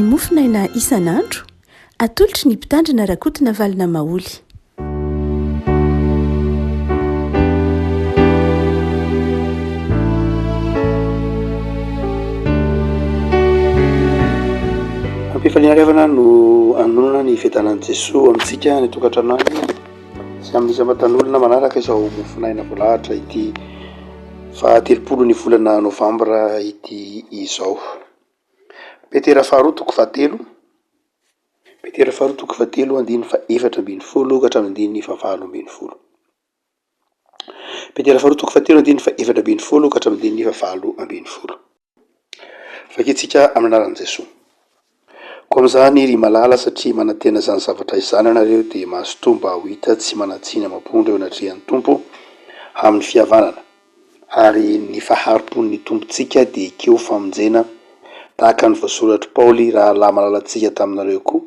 Mofonaina isan'andro, atolotry ny Mpitandrina Rakotonavalona Maholy. Am-pifaliana ry havana no anonona ny fiadanan'i Jesoa amintsika any an-tokantrano any sy amin'ny isam-batan'olona manaraka izao mofonaina voalahatra ity fahatelopolo ny volana novambra ity izao. Petera faharoa toko fahatelo, Petera faharoa toko fahatelo andininy fahaefatra ambin'ny folo ka hatramin'ny andininy fahavalo ambin'ny folo. Petera faharoa toko fahatelo andininy fahaefatra ambin'ny folo ka hatramin'ny andininy fahavalo ambin'ny folo. Vakintsika amin'ny anaran'i Jesoa. Koa amin'izany, ry malala, satria manantena izany zavatra izany ianareo, dia mazotoa mba ho hita tsy manan-tsiny amam-pondro eo anatrehan'ny Tompo amin'ny fihavanana, ary ny fahari-pon'ny Tompontsika dia ekeo famonjena, tahaka ny voasoratr'i Paoly rahalahy malalantsika taminareo koa,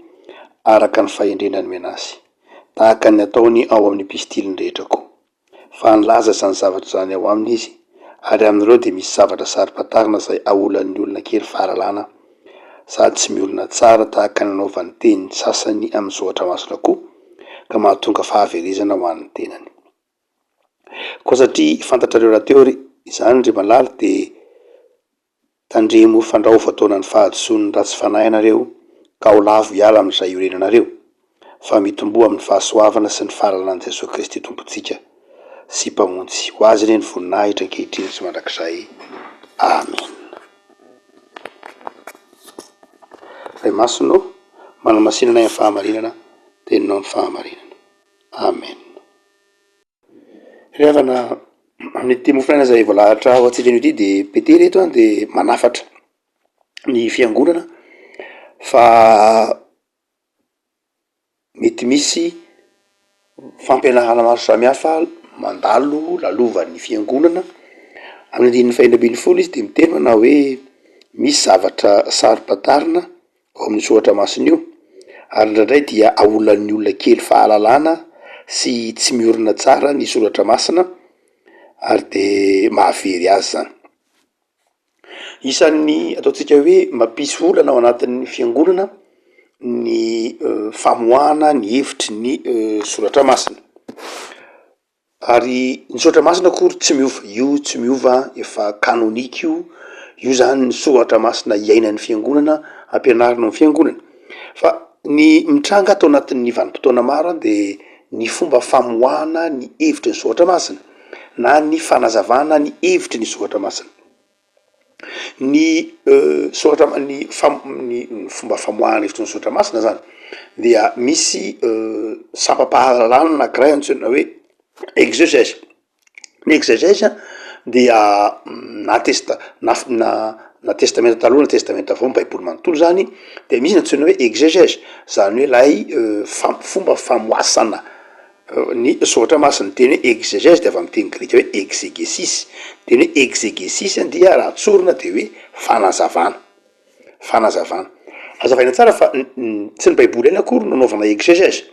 araka ny fahendrena nomena azy, tahaka ny ataony ao amin'ny epistiliny rehetra koa. Fa nilaza izany zavatra izany ao aminy izy, ary amin'ireo dia misy zavatra saro-pantarina izay aolan'ny olona kely fahalalana sady tsy miorina tsara tahaka ny anaovany teny sasany amin'ny soratra masina koa, ka mahatonga fahaverezana ho an'ny tenany. Koa satria fantatrareo rahateo ry izany, ry malala, dia. Tandremo fandrao voataonan'ny fahadisoan'ny ratsy fanahy ianareo ka ho lavo hiala amin'izay iorenanareo, fa mitomboa amin'ny fahasoavana sy ny fahalalana an'i Jesoa Kristy Tompontsika sy Mpamonjy. Ho Azy anie ny voninahitra ankehitriny sy mandrakizay. Amena. Ray Masina ô, manamasina anay amin'ny fahamarinana, Teninao ny fahamarinana. Amena. Ry havana, amin'ity mofonaina izay voalahatra ho antsika anio ity de Petera eto an de manafatra ny fiangonana fa mety misy fampianarana maro samihafa mandalo lalovan'ny fiangonana, amin'ny andininy fahenina ambin'ny folo izy de miteny manao hoe misy zavatra saro-pantarina ao amin'io soratra masina io, ary indraindray dia aolan'ny olona kely fahalalana sy tsy miorina tsara ny soratra masina ary de mahavery azy zany. Isan'ny ataontsika hoe mampisy olana ao anatin'ny fiangonana ny famoahana ny hevitry ny soratra masina. Ary ny soratra masina akory tsy miova, io tsy miova efa canonique io, io zany ny soratra masina iainan'ny fiangonana, ampianarina ao am-piangonana, fa ny mitranga ato anatin'ny vanim-potoana maro an de ny fomba famoahana ny hevitry ny soratra masina na ny fanazavana ny hevitry ny soratra masina. Ny soratra ny fam- ny fomba famoahana hevitry ny soratra masina zany dia misy sampam-pahalalana anakiray antsoina hoe exegèse, ny exegèse dia na testa- na f- na na testamenta taloha na testamenta vaovao, ny baiboly manontolo zany de misy ny antsoina hoe exegèse zany hoe lay fam- fomba famoasana Ny soratra masina, ny teny hoe exégèse dia avy amin'ny teny grika hoe exegesis. Ny teny hoe exegesis dia raha tsorina dia hoe fanazavana, fanazavana. Hazavaina tsara fa tsy ny baiboly ihany akory no anaovana exégèse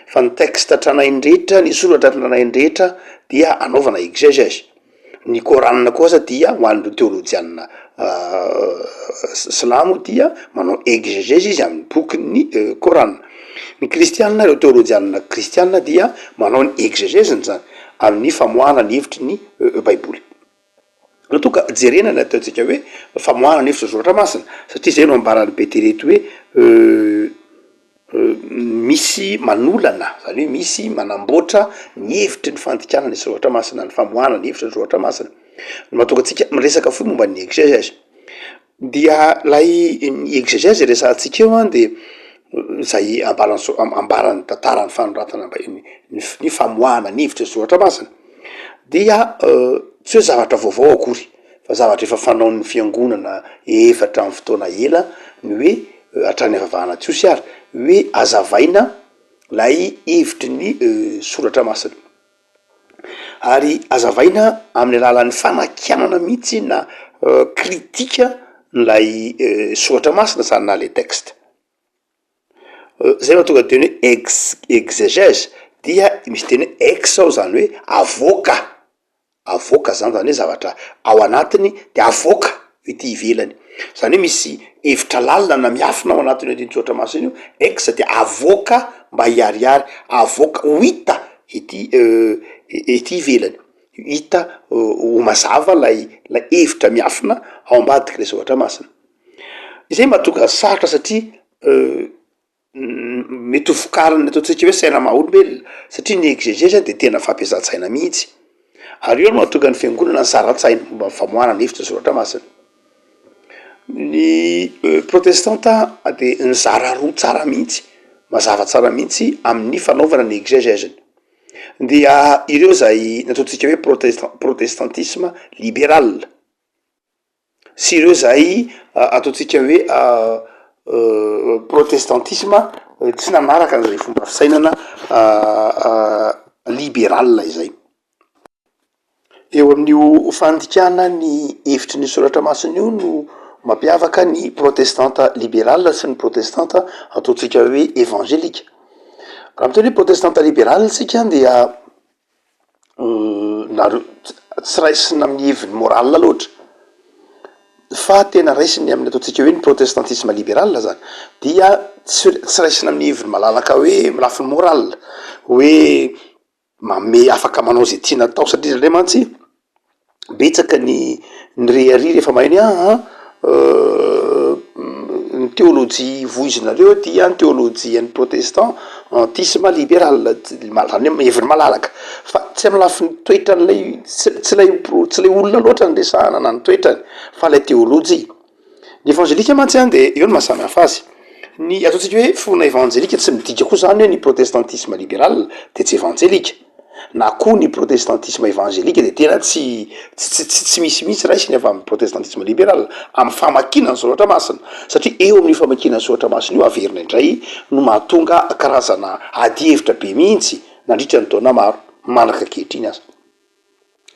fa ny texte tranainy rehetra, ny soratra tranainy rehetra dia anaovana exégèse. Ny Coran koa aza dia ho an'ireo teolojiana silamo dia manao exégèse izy amin'ny bokin'ny Coran. Ny kristiana, ireo teolojiana kristiana dia manao ny exégèse-ny zany amin'ny famoahana ny hevitry ny baiboly. Raha toa ka jerena ny ataontsika hoe famoahana ny hevitry ny soratra masina satria zay no ambaran'i Petera eto hoe Misy manolana, zany hoe misy manamboatra ny hevitry ny fandikana ny soratra masina, ny famoahana ny hevitry ny soratra masina. Ny mahatonga antsika miresaka fohy momba ny exégèse dia lay ny exégèse resahantsika eo an de zay ambaran'ny so- ambaran'ny tantaran'ny fanoratana ny ny famoahana ny hevitry ny soratra masina dia tsy hoe zavatra vaovao akory fa zavatra efa fanaon'ny fiangonana efa hatramin'ny fotoana ela ny hoe hatrany havavahana jiosy ary hoe azavaina lay hevitry ny soratra masina ary azavaina amin'ny alalan'ny fanakianana mihitsy na kritika n'lay soratra masina zany na le texte zay mahatonga ny teny hoe ex- exégèse dia misy teny hoe ex ao zany hoe avoaka. avoaka zany, zany hoe zavatra ao anatiny de avoaka. ety ivelany. Izany hoe misy hevitra lalina na miafina ao anatin'io andinin-tsoratra masina io, ex dia avoaka mba hiharihary, avoaka ho hita ety ety ivelany, hita ho mazava lay lay hevitra miafina ao ambadik'ilay soratra masina. Izay mahatonga azy sarotra satria Mety ho vokarin'ny ataontsika hoe saina maha olombelona satria ny exegese dia tena fampiasan-tsaina mihitsy, ary eo no mahatonga ny fiangonana nizara-tsaina momba ny famoahana ny hevitry ny soratra masina. Ny protestanta dia nizara roa tsara mihitsy, mazava tsara mihitsy amin'ny fanaovana ny exegese-ny, dia ireo izay nataontsika hoe protestan- protestantisme liberal. Sy ireo izay ataontsika hoe protestantisme tsy nanaraka an'izay fomba fisainana liberal izay. Eo amin'io fandikana ny hevitry ny soratra masina io no mampiavaka ny protestanta liberal sy ny protestanta ataontsika hoe evangelika. Raha miteny hoe protestanta liberal isika dia nareo tsy raisina amin'ny heviny moral loatra fa tena raisiny amin'ny ataontsika hoe ny protestantisme liberal zany dia tsy tsy raisina amin'ny heviny malalaka hoe amy lafiny moral hoe manome afaka manao zay tiana atao satria indraindray mantsy Betsaka ny ny rehareha rehefa maheno hoe aa ny teolojia voizinareo aty an, teolojian'ny protestant antisme liberal, zany hoe heviny malalaka, fa tsy amin'ny lafiny toetran'ilay tsy tsy ilay pro- tsy ilay olona loatra no resahana na ny toetrany fa ilay teolojia. Ny evanjelika mantsy an de eo no maha samy hafa azy, ny ataontsika hoe finoana evanjelika tsy midika koa zany hoe ny protestantisme liberal de tsy evanjelika, na koa ny protestantisme evanjelika de tena tsy tsy tsy tsy misy mihitsy raisiny avy amin'ny protestantisme liberal amin'ny famakiana ny soratra masina, satria eo amin'io famakiana ny soratra masina io averina indray no mahatonga karazana adihevitra be mihitsy nandritra ny taona maro mandraka ankehitriny aza.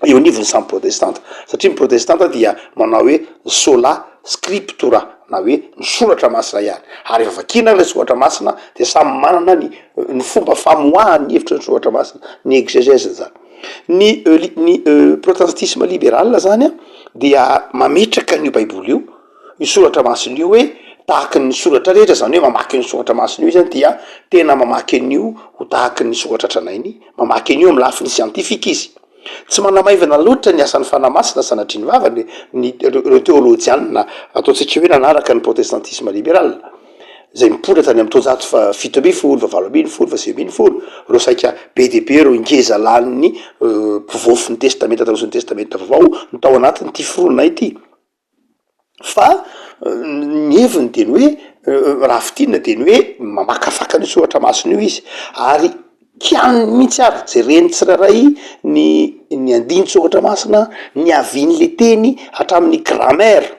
eo anivon'ny samy protestanta, satria ny protestanta dia manao hoe sola scriptura na hoe ny soratra masina ihany, ary rehefa vakiana ilay soratra masina de samy manana ny ny fomba famoahany ny hevitry ny soratra masina, ny exegese zany. Ny ny protestantisme liberal zany an dia mametraka an'io baiboly io, io soratra masina io hoe tahaky ny soratra rehetra, zany hoe mamaky ny soratra masina io izy an dia tena mamaky an'io ho tahaky ny soratra tranainy, Mamaky an'io amin'ny lafiny siantifika izy. Tsy manamaivana loatra ny asan'ny Fanahy Masina sanatria ny vavany ny ireo teolojianina ataontsika hoe nanaraka ny protestantisme liberal, izay nipoitra tany amin'ny taonjato faha 17, faha 18, faha 19, ireo saika be dia be ireo ngeza lanin'ny mpivaofy ny Testamenta Taloha sy ny Testamenta Vaovao no tao anatin'ity fironana ity. Fa ny heviny de ny hoe raha fintinina de ny hoe mamakafaka an'io soratra masina io izy ary kianiny mihitsy ary jereny tsirairay ny ny andinin-tsoratra masina niavian'le teny hatramin'ny grammaire,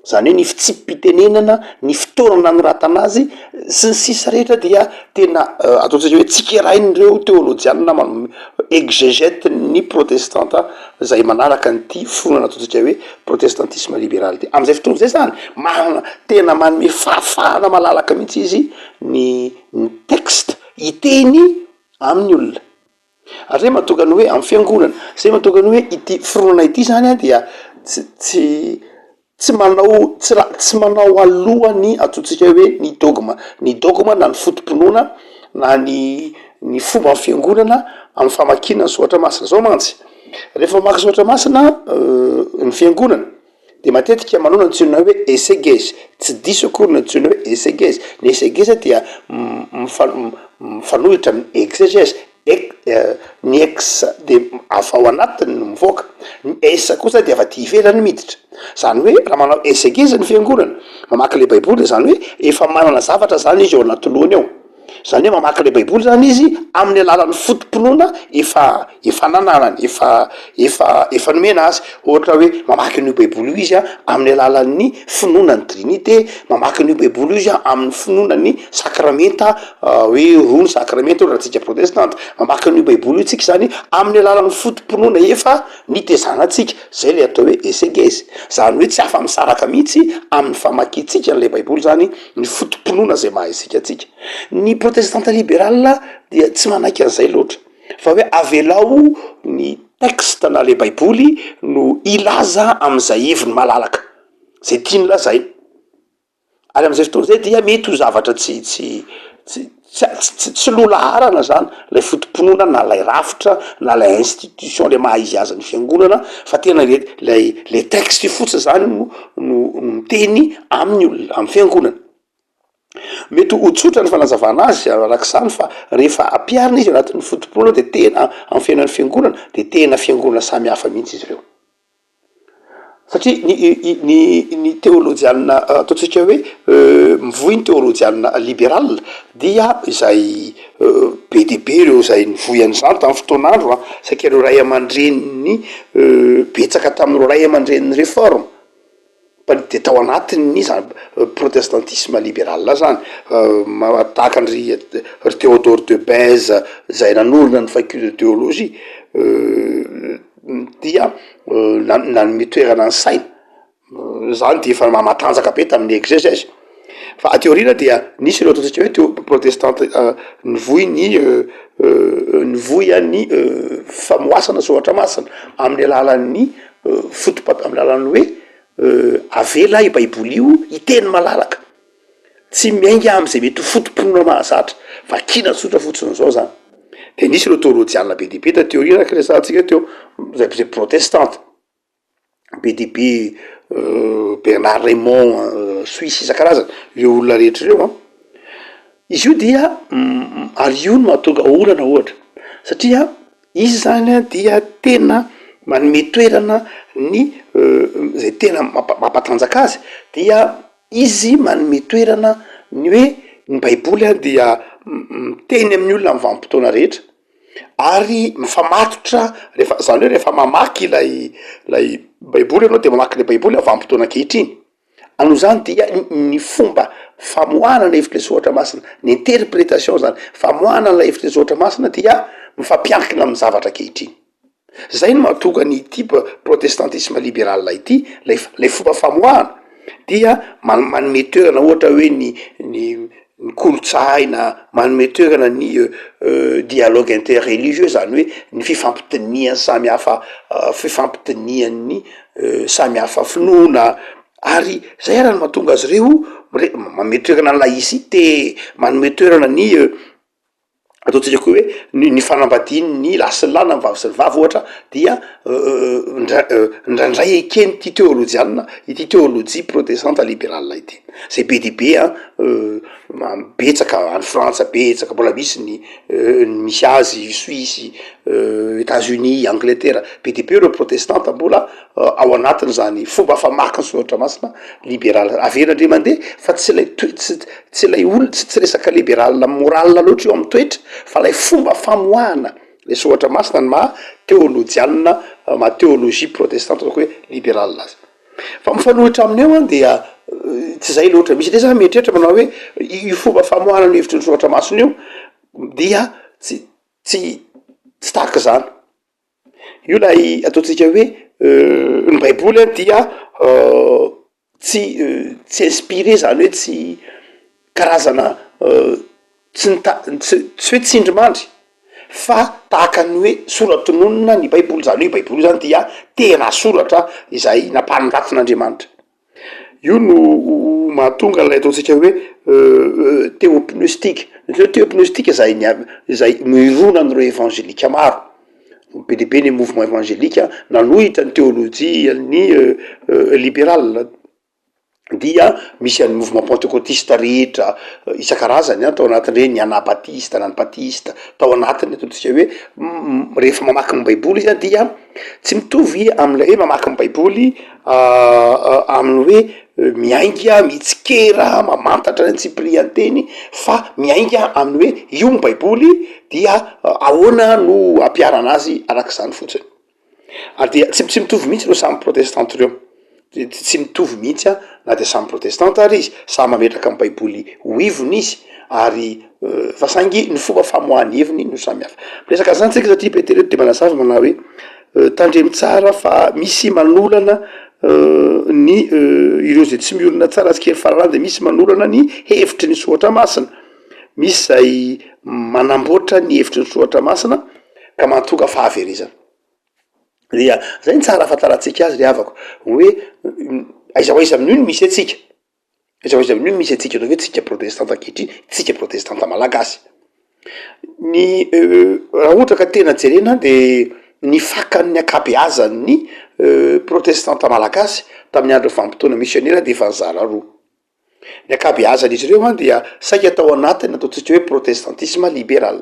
zany hoe ny fitsipi-pitenenana, ny fotoana nanoratana azy sy ny sisa rehetra dia tena ataontsika hoe tsikerain'ireo teolojianina exegète ny protestanta zay manaraka an'ity fironana ataontsika hoe protestantisme liberal ity. Am'zay fotoana zay zany, manana, tena manome fahafahana malalaka mihitsy izy ny ny texte hiteny amin'ny olona. Ary zay mahatonga ny hoe amin'ny fiangonana, zay mahatonga ny hoe ity fironana ity zany an dia tsy tsy tsy manao tsy ra- tsy manao aloha ny antsointsika hoe ny dogme, ny dogme na ny foto-pinoana na ny ny fomba fiangonana amin'ny famakiana ny soratra masina, zao mantsy rehefa mamaky soratra masina ny fiangonana de matetika manao ny antsoina hoe esegese, tsy diso akory ny antsoina hoe esegese, ny esegese dia mifa- mifanohitra amin'ny exegese, Ek, ny ex de avy ao anatiny no mivoaka, ny es kosa de avy aty ivelany miditra, zany hoe raha manao exegese ny fiangonana, mamaky le baiboly de zany hoe efa manana zavatra zany izy ao anaty lohany ao, zany hoe mamaky le baiboly zany izy amin'ny alalan'ny foto-pinoana efa efa nananany, efa efa efa nomena azy, ohatra hoe mamaky an'io baiboly io izy an amin'ny alalan'ny finoana ny trinite, mamaky an'io baiboly io izy an amin'ny finoana ny sakramenta hoe roa ny sakramenta raha antsika protestanta, mamaky an'io baiboly io tsika zany amin'ny alalan'ny foto-pinoana efa nitezana antsika, zay le atao hoe esegese, zany hoe tsy afa-misaraka mihitsy amin'ny famakiantsika an'ilay baiboly zany ny foto-pinoana zay maha isika antsika. Ny protestanta liberal dia tsy manaiky an'izay loatra fa hoe avelao ny texte na le baiboly no hilaza amin'izay heviny malalaka. zay tiany lazaina. Ary am'zay fotoana zay dia mety ho zavatra tsy tsy tsy tsy tsy loha laharana zany lay foto-pinoana na lay rafitra na lay institution le maha izy azy ny fiangonana fa tena le lay le texte io fotsiny zany no no miteny amin'ny olona amy fiangonana. Mety ho tsotra ny fanazavana azy arak'izany fa rehefa ampiharina izy anatin'ny foto-pinoana de tena amy fiainan'ny fiangonana de tena fiangonana samy hafa mihitsy izy ireo. Satria ny ny ny teolojianina ataontsika hoe mivoy ny teolojianina liberal dia izay be dia be ireo izay nivoy an'izany tamin'ny fotoan'andro an, saika ireo ray aman-drenin'ny betsaka tamin'ireo ray aman-drenin'ny réforme dia tao anatin'ny zany protestantisme liberal zany, tahaka an-dry ry Théodore de Bèze izay nanorina ny faculté de théologie dia nanome toerana ny saina, zany dia efa matanjaka be tamin'ny exégèse, fa aty aoriana dia nisy ireo ataontsika hoe teo protestanta nivoy ny nivoy an'ny famoasana soratra masina amin'ny alalan'ny foto-pamp- amin'ny alalan'ny hoe avela io baiboly io hiteny malalaka, tsy miainga am'zay mety ho foto-pinoana mahazatra, vakiana tsotra fotsiny zao zany, de nisy ireo teolojiana be dia be taty aoriana araka resahantsika teo, zay zay protestanta, be dia be Bernard Raymond Suisse isan-karazany, ireo olona rehetra ireo an, izy io dia ary io no mahatonga olana ohatra satria Izy zany an dia tena manome toerana ny zay tena mampatanjaka azy dia izy manome toerana ny hoe ny baiboly an dia miteny amin'ny olona amin'ny vanim-potoana rehetra ary mifamatotra rehefa zany hoe rehefa mamaky ilay ilay baiboly ianao de mamaky ilay baiboly amin'ny vanim-potoana ankehitriny. Noho izany dia ny fomba famoahana ny hevitry ny soratra masina, ny interpretation zany, famoahana an'ilay hevitry ny soratra masina dia mifampiankina amin'ny zavatra ankehitriny. Zay no mahatonga ny type protestantisme liberal ity, lay lay fomba famoahana dia manome toerana ohatra hoe ny ny ny kolontsaina, manome toerana ny dialogue interreligieux zany hoe ny fifampidinihan'ny samy hafa fifampidinihan'ny samy hafa finoana ary zay ara no mahatonga azy ireo mire- manome toerana ny laïcité, manome toerana ny ataontsika koa hoe ny ny fanambadian'ny lahy sy ny lahy na ny vavy sy ny vavy ohatra dia indra- indraindray eken'ity teolojiana ity teolojia protestanta liberal ity, zay be dia be an betsaka any Frantsa betsaka mbola misy ny ny misy azy Suisse, Etats Unis, Angletera, be dia be ireo protestanta mbola ao anatin'izany fomba famaky ny soratra masina liberal averina indray mandeha fa tsy ilay toe- tsy tsy ilay olona tsy tsy resaka liberal moral loatra io amin'ny toetra fa ilay fomba famoahana le soratra masina ny maha teolojianina maha teolojia protestanta ataoko hoe liberal azy fa mifanohitra aminy eo an dia tsy zay loatra misy indray zany mieritreritra manao hoe io fomba famoahana ny hevitry ny soratra masina io dia tsy tsy tsy tahaka izany Io ilay ataontsika hoe ny baiboly an dia tsy tsy inspiré zany hoe tsy karazana tsy nita- tsy tsy hoe tsindrimandry fa tahaka ny hoe sora-tononina ny baiboly, zany hoe baiboly io zany dia tena soratra izay nampanoratin'Andriamanitra. Io no mahatonga ilay ataontsika hoe théopneustique, ny atao hoe théopneustique zay ny izay nironan'ireo evangelika maro, be dia be ny mouvement evangelika nanohitra ny teolojian'ny liberal, dia misy an'ny mouvement pentecotiste rehetra isan-karazany an, tao anatin'ireny ny anabatista na ny batista, tao anatin'ny ataontsika hoe rehefa mamaky ny baiboly izy an dia Tsy mitovy amin'ilay hoe mamaky ny baiboly amin'ny hoe miainga, mitsikera, mamantatra ny antsipirian-teny fa miainga amin'ny hoe io ny baiboly dia ahoana no ampiharana azy arak'izany fotsiny. Ary dia tsy tsy mitovy mihitsy ireo samy protestanta ireo. De tsy mitovy mihitsy an, na de samy protestanta ary izy, samy mametraka ny baiboly ho ivony izy, ary fa saingy ny fomba famoahany heviny no samy hafa. Miresaka an'izany tsika satria Petera eto de manazava manao hoe tandremo tsara fa misy manolana ny ireo zay tsy miorina tsara sy kely fahalalana de misy manolana ny hevitry ny soratra masina, misy zay manamboatra ny hevitry ny soratra masina ka mahatonga fahaverezana. Dia zay ny tsara ahafantarantsika azy ry havako, hoe. Aiza ho aiza amin'io no misy antsika? Aiza ho aiza amin'io no misy antsika atao hoe tsika protestanta ankehitriny, tsika protestanta malagasy? Ny raha ohatra ka tena jerena de ny fakan'ny ankabeazan'ny protestanta malagasy tamin'ny andron'ny vanim-potoana misionera de efa nizara roa. Ny ankabeazan'izy ireo an dia saika tao anatin'ny ataontsika hoe protestantisme liberal.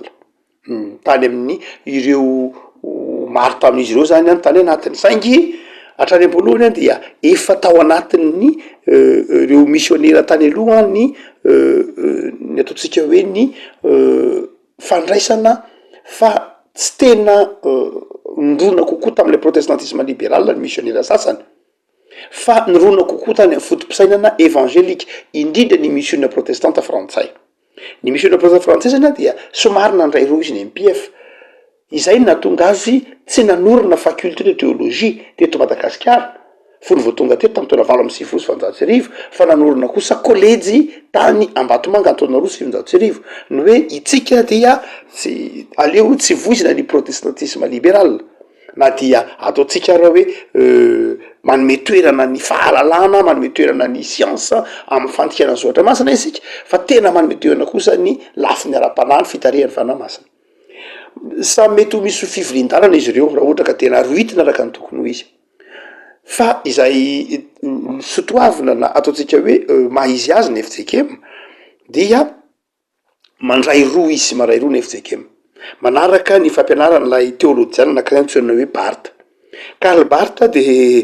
Tany amin'ny ireo maro tamin'izy ireo zany an tany anatiny saingy hatrany am-boalohany an dia efa tao anatin'ny ireo misionera tany aloha ny ny ataontsika hoe ny fandraisana fa tsy tena nirona kokoa tamin'ilay protestantisme liberal ny misionera sasany. fa nirona kokoa tany amin'ny foto-pisainana evanjelika, indrindra ny misiona protestanta frantsay. Ny misiona protestanta frantsay zany dia somary nandray roa izy ny MPF, izay no nahatonga azy tsy nanorina faculté de théologie teto Madagasikara fony vao tonga teto tamin'ny taona 1998, fa nanorina kosa kolejy tany Ambatomanga ny taona 1902. Ny hoe itsika dia tsy aleo tsy voizina ny protestantisme liberal. Na dia ataontsika ara hoe manome toerana ny fahalalana, manome toerana ny siansa amin'ny fandikana ny soratra masina isika, fa tena manome toerana kosa ny lafiny ara-panahy, ny fitarihan'ny Fanahy Masina. Samy mety ho misy fivorian-dalana izy ireo raha ohatra ka tena rohitina araka ny tokony ho izy. Fa izay sotoavina na ataontsika hoe maha izy azy ny fjkm dia Mandray roa izy, mandray roa ny fjkm. Manaraka ny fampianaran'ilay teolojiana anankiray antsoina hoe Barth. Karl Barth dia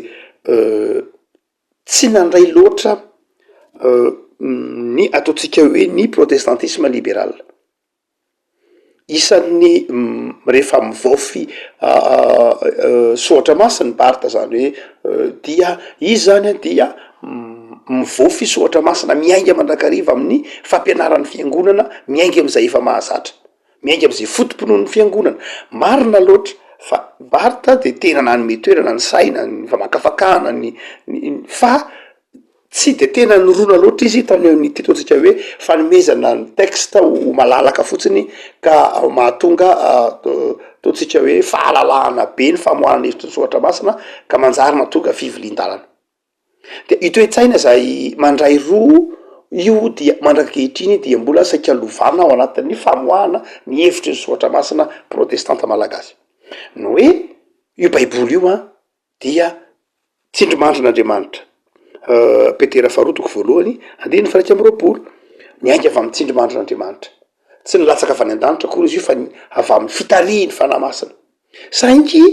tsy nandray loatra ny ataontsika hoe ny protestantisme liberal. Isan'ny rehefa mivaofy soratra masina i Barth zany hoe dia izy zany dia mivaofy soratra masina miainga mandrakariva amin'ny fampianaran'ny fiangonana, miainga amin'izay efa mahazatra, miainga amin'izay foto-pinoan'ny fiangonana. Marina loatra fa Barth dia tena nanome toerana ny saina, ny famakafakana, ny ny fa tsy de tena nirona loatra izy tany amin'ity ataontsika hoe fanomezana ny texte ho malalaka fotsiny ka mahatonga ataontsika hoe fahalalahana be ny famoahana hevitry ny soratra masina ka manjary mahatonga fivilian-dalana. De io toe-tsaina zay mandray roa io dia mandrak'ankehitriny dia mbola saika lovana ao anatin'ny famoahana ny hevitry ny soratra masina protestanta malagasy. Ny hoe io baiboly io an dia tsindrimandrin'Andriamanitra, Petera faharoa toko voalohany andininy faha 21, niainga avy amin'ny tsindrimandrin'Andriamanitra, tsy nilatsaka avy any an-danitra akory izy io fa avy amin'ny fitarihin'ny Fanahy Masina, saingy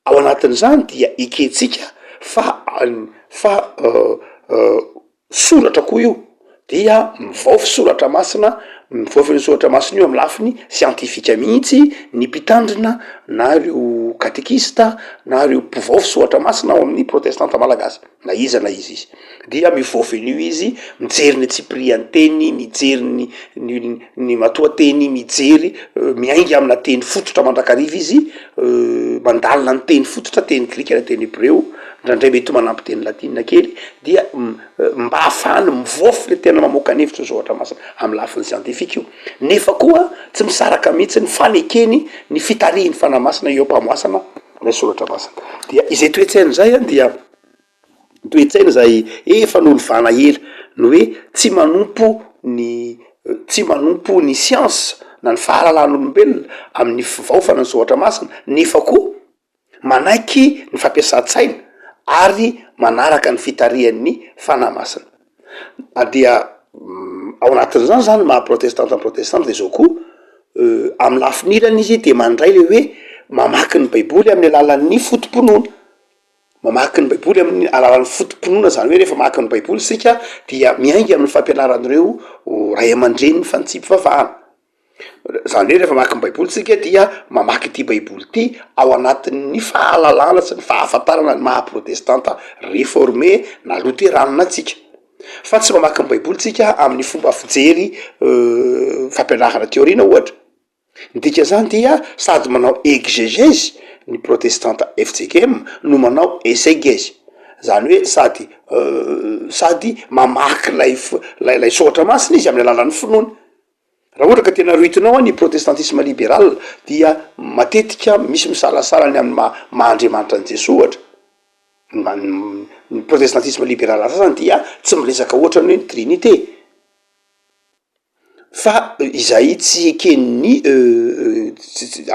Ao anatin'izany dia ekentsika fa fa soratra koa io dia mivaofy soratra masina, mivaofy an'io soratra masina io amy lafiny siantifika mihitsy ny mpitandrina na ireo katekista na ireo mpivaofy soratra masina ao amin'ny protestanta malagasy. Na iza na iza izy dia mivaofy an'io izy, mijery ny antsipirian'ny teny, mijery ny ny ny matoanteny, mijery miainga amina teny fototra mandrakariva izy, mandalina ny teny fototra, teny grika na teny hebreo, indraindray mety manampy teny latina kely, dia mba ahafahany mivaofy le tena mamoaka ny hevitry ny soratra masina amin'ny lafiny siantifika io, nefa koa tsy misaraka mihitsy ny fanekeny ny fitarihin'ny fanahy masina eo am-pamoasana ilay soratra masina. Dia izay toe-tsaina izay an dia toe-tsaina izay efa nolovana ela, ny hoe tsy manompo ny tsy manompo ny siansa na ny fahalalan'olombelona amin'ny fivaofana ny soratra masina, nefa koa manaiky ny fampiasan-tsaina ary manaraka ny fitarihan'ny Fanahy Masina. Ary dia ao anatin'izany zany maha protestanta ny protestanta de zao koa, amin'ny lafiny ilany izy de mandray le hoe mamaky ny baiboly amin'ny alalan'ny foto-pinoana, mamaky ny baiboly amin'ny alalan'ny foto-pinoana zany hoe rehefa mamaky ny baiboly isika dia miainga amin'ny fampianaran'ireo ray aman-drenin'ny fanitsiam-pivavahana. Zany hoe rehefa mamaky ny baiboly tsika dia mamaky ity baiboly ity ao anatin'ny fahalalana sy ny fahafantarana ny maha protestanta reforme na loteranina antsika, fa tsy mamaky ny baiboly tsika amin'ny fomba fijery fampianarana teoriana ohatra, ny dikan'izany dia sady manao exegese ny protestanta fjkm no manao esegese, zany hoe sady sady mamaky lay lay lay soratra masina izy amin'ny alalan'ny finoana. Raha ohatra ka tena rohitinao ny protestantisme liberal dia matetika misy misalasala ny amin'ny maha maha Andriamanitra an'i Jesoa ohatra. Ny protestantisme libéral sasany dia tsy miresaka ohatra ny hoe ny trinite. Fa izay tsy eken'ny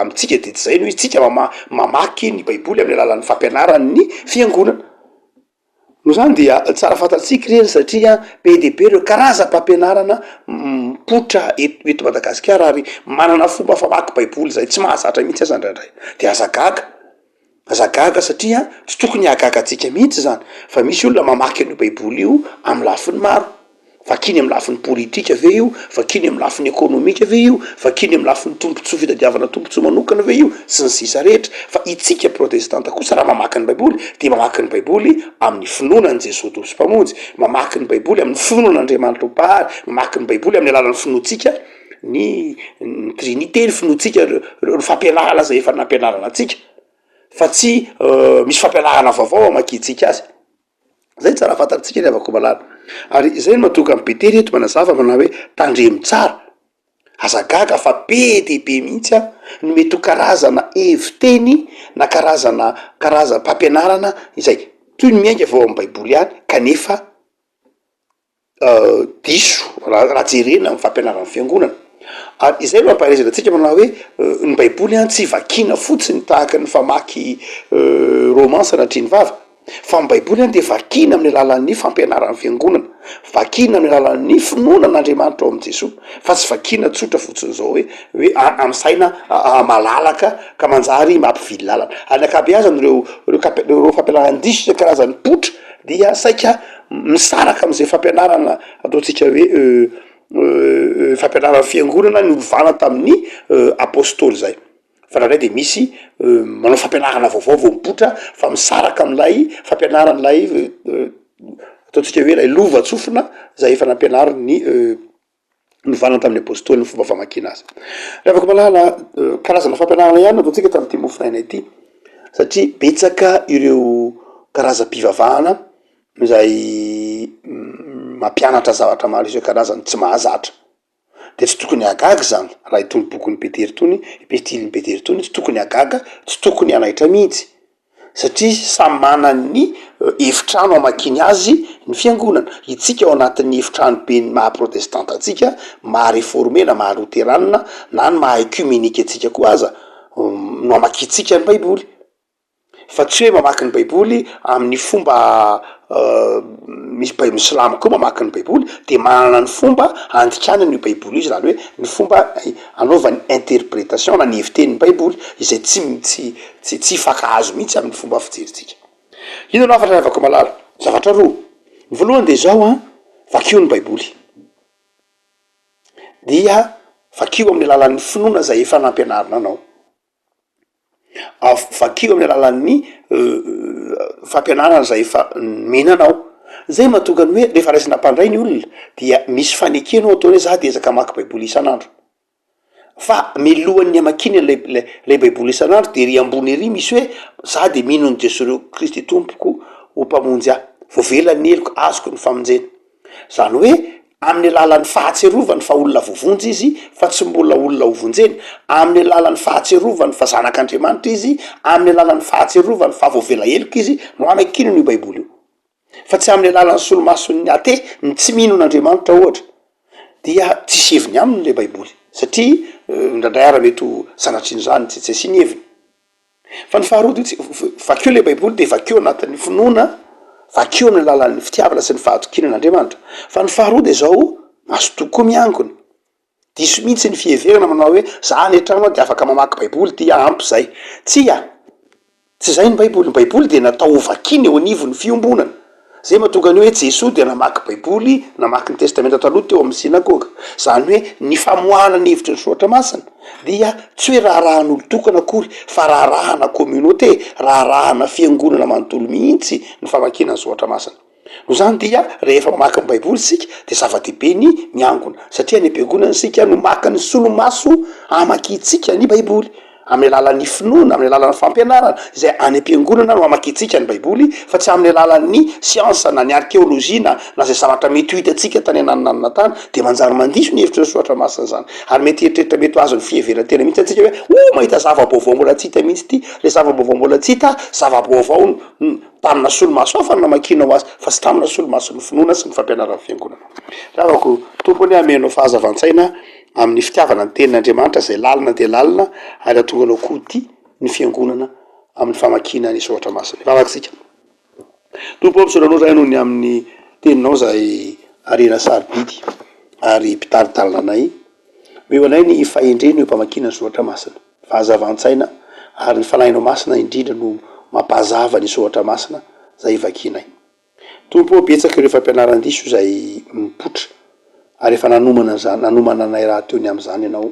amintsika de tsy zay no izy, tsika mamaky ny baiboly amin'ny alalan'ny fampianaran'ny fiangonana. Noho izany dia tsara fantatsika ireny satria be dia be ireo karazam-pampianarana mipoitra eto eto Madagasikara ary manana fomba famaky baiboly izay tsy mahazatra mihitsy aza indraindray. De aza gaga, aza gaga satria tsy tokony hahagaga antsika mihitsy izany fa misy olona mamaky an'io baiboly io amin'ny lafiny maro. Vakiny amin'ny lafiny politika ve io? Vakiny amin'ny lafiny ekonomika ve io? Vakiny amin'ny lafiny tombontsoa fitadiavana tombontsoa manokana ve io? Sy ny sisa rehetra. Fa itsika protestanta kosa raha mamaky ny baiboly dia mamaky ny baiboly amin'ny finoana an'i Jesoa Tompo sy Mpamonjy, mamaky ny baiboly amin'ny finoana an'Andriamanitra ho Mpahary, mamaky ny baiboly amin'ny alalan'ny finoantsika ny ny trinite, ny finoantsika ireo ireo fampianarana izay efa nampianarana antsika fa tsy misy fampianarana vaovao amakiantsika azy. Zay tsara fantatsika ry havako malala. Ary izay no mahatonga an'i Petera eto manazava manao hoe tandremo tsara, aza gaga fa be dia be mihitsy an no mety ho karazana hevi-teny na karazana karazam-pampianarana izay toy ny miainga avy ao amin'ny baiboly ihany kanefa diso raha jerena amin'ny fampianaran'ny fiangonana. Ary izay no ampaherezana antsika manao hoe ny baiboly an tsy vakiana fotsiny tahaka ny famaky roman sanatria ny vava fa ny baiboly an dia vakiana amin'ny alalan'ny fampianaran'ny fiangonana, vakiana amin'ny alalan'ny finoana an'Andriamanitra ao amin'i Jesoa fa tsy vakiana tsotra fotsiny izao hoe hoe amin'ny saina malalaka ka manjary mampivily lalana. Ary ny ankabeazany ireo ireo fampianaran-diso isan-karazany mipoitra dia saika misaraka amin'izay fampianarana ataontsika hoe fampianaran'ny fiangonana nolovana tamin'ny apostoly zay, fa indraindray de misy manao fampianarana vaovao vao mipoitra fa misaraka amin'ilay fampianaran'ilay ataontsika hoe ilay lovantsofina zay efa nampianarin'ny novana tamin'ny apostoly ny fomba famakiana azy. Ry havako malala, karazana fampianarana ihany no ataontsika tamin'ity mofonaina ity, satria betsaka ireo karazam-pivavahana izay mampianatra zavatra maro isan-karazany tsy mahazatra. De tsy tokony hahagaga izany raha itony bokin'i Petera itony, epistily-n'i Petera itony, tsy tokony hahagaga, tsy tokony hanaitra mihitsy. Satria samy manana ny efitrano amakiany azy ny fiangonana. Itsika ao anatin'ny efitrano be ny maha protestanta antsika, maha reforme na maha loterana na ny maha ecuménique antsika koa aza no amakiantsika ny baiboly. Fa tsy hoe mamaky ny baiboly amin'ny fomba misy bai- misy silamo koa mamaky ny baiboly de manana ny fomba andikany an'io baiboly io izany hoe ny fomba anaovany interpretation na ny hevitenin'ny baiboly izay tsy tsy tsy tsy hifankahazo mihitsy amin'ny fomba fijerintsika. Inona no hafatra ry havako malala? Zavatra roa. Ny voalohany de izao an, vakio ny baiboly. Dia vakio amin'ny alalan'ny finoana izay efa nampianarina anao. Vakio amin'ny alalan'ny fampianarana izay efa nomena anao. Zay mahatonga ny hoe rehefa raisina mpandray ny olona dia misy fanekena ao ataony hoe za dia ezaka hamaky baiboly isan'andro. Fa milohan'ny hamakiana ilay ilay ilay baiboly isan'andro dia ery ambony ery misy hoe za dia mino an'i Jesoa Kristy Tompoko ho mpamonjy ahy, voavela ny heloko, azoko ny famonjena. Zany hoe amin'ny alalan'ny fahatsiarovany fa olona voavonjy izy fa tsy mbola olona ho vonjena, amin'ny alalan'ny fahatsiarovany fa zanak'Andriamanitra izy, amin'ny alalan'ny fahatsiarovany fa voavela heloka izy no anankinany io baiboly io. Fa tsy amin'ny alalan'ny solomason'ny athée, ny tsy mino an'Andriamanitra ohatra, dia tsisy heviny aminy ilay baiboly satria indraindray ara mety ho sanatrian'izany tsy tsy asiany heviny. Fa ny faharoa dia tsy vakio ilay baiboly dia vakio anatin'ny finoana, vakio amin'ny alalan'ny fitiavana sy ny fahatokiana an'Andriamanitra. Fa ny faharoa dia izao, mazotoa koa miangona. Diso mihitsy ny fiheverana manao hoe za any an-trano aho dia afaka mamaky baiboly dia ampy izay. Tsia! Tsy izay ny baiboly. Ny baiboly dia natao ho vakiana eo anivon'ny fiombonana. Izay mahatonga ny hoe Jesoa dia namaky baiboly, namaky ny testamenta taloha teo amin'ny synagoga. Izany hoe ny famoahana ny hevitry ny soratra masina dia tsy hoe raharahan'olon-tokana akory fa raharahana communauté, raharahana fiangonana manontolo mihitsy ny famakiana ny soratra masina. Noho izany dia rehefa mamaky ny baiboly isika dia zava-dehibe ny miangona satria any am-piangonana isika no maka ny solomaso hamakiantsika ny baiboly. amin'ny alalan'ny finoana, amin'ny alalan'ny fampianarana, izay any am-piangonana no amakiantsika ny Baiboly, fa tsy amin'ny alalan'ny siansa na ny arkeolojia na na izay zavatra mety ho hitantsika tany ananonanona tany, dia manjary mandiso ny hevitry ny Soratra Masina izany. Ary mety hieritreritra mety ho azon'ny fiheveran-tena mihitsy antsika hoe, oh, mahita zava-baovao mbola tsy hita mihitsy ity, ilay zava-baovao mbola tsy hita, zava-baovao tamina solomaso hafa no namakianao azy, fa tsy tamina solomason'ny finoana sy ny fampianaran'ny Fiangonana. Ravako, Tompo anie hameno fahazavan-tsaina amin'ny fitiavana ny Tenin'Andriamanitra izay lalina dia lalina ary hahatonga anao koa ho tia ny Fiangonana amin'ny famakiana ny Soratra Masina. Hivavaka isika. Tompo ô, misaotra Anao izahay noho ny amin'ny Teninao izay harena sarobidy ary mpitari-dalana anay. Omeo anay ny fahendrena eo am-pamakiana ny Soratra Masina, fahazavan-tsaina ary ny Fanahinao Masina indrindra no mampahazava ny Soratra Masina izay vakianay. Tompo ô, betsaka ireo fampianaran-diso izay mipoitra ary efa nanomana an'izany, nanomana anay rahateo ny amin'izany Ianao,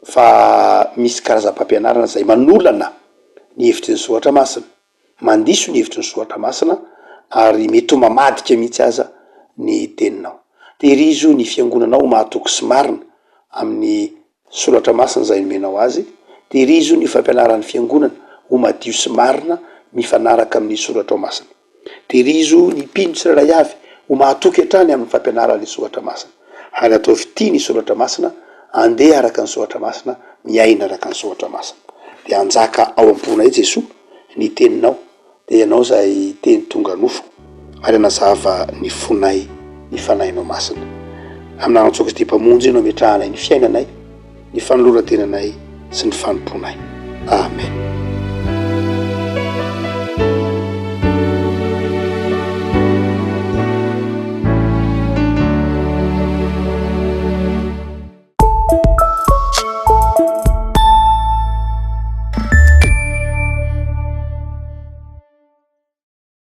fa misy karazam-pampianarana izay manolana ny hevitry ny Soratra Masina, mandiso ny hevitry ny Soratra Masina ary mety ho mamadika mihitsy aza ny Teninao. Tehirizo ny Fiangonanao ho mahatoky sy marina amin'ny Soratra Masina izay nomenao azy, tehirizo ny fampianaran'ny Fiangonana ho madio sy marina mifanaraka amin'ny Soratrao Masina. Tehirizo ny mpino tsirairay avy ho mahatoky hatrany amin'ny fampianaran'ny Soratra Masina. Ary ataovy tia ny Soratra Masina, andeha araka ny Soratra Masina, miaina araka ny Soratra Masina. Dia hanjaka ao am-ponay Jesoa, ny Teninao. Dia Ianao izay Teny tonga nofo ary hanazava ny fonay ny Fanahinao Masina. Amin'ny anaran'i Jesoa Kristy Mpamonjy no ametrahanay ny fiainanay, ny fanoloran-tenanay sy ny fanompoanay. Amen.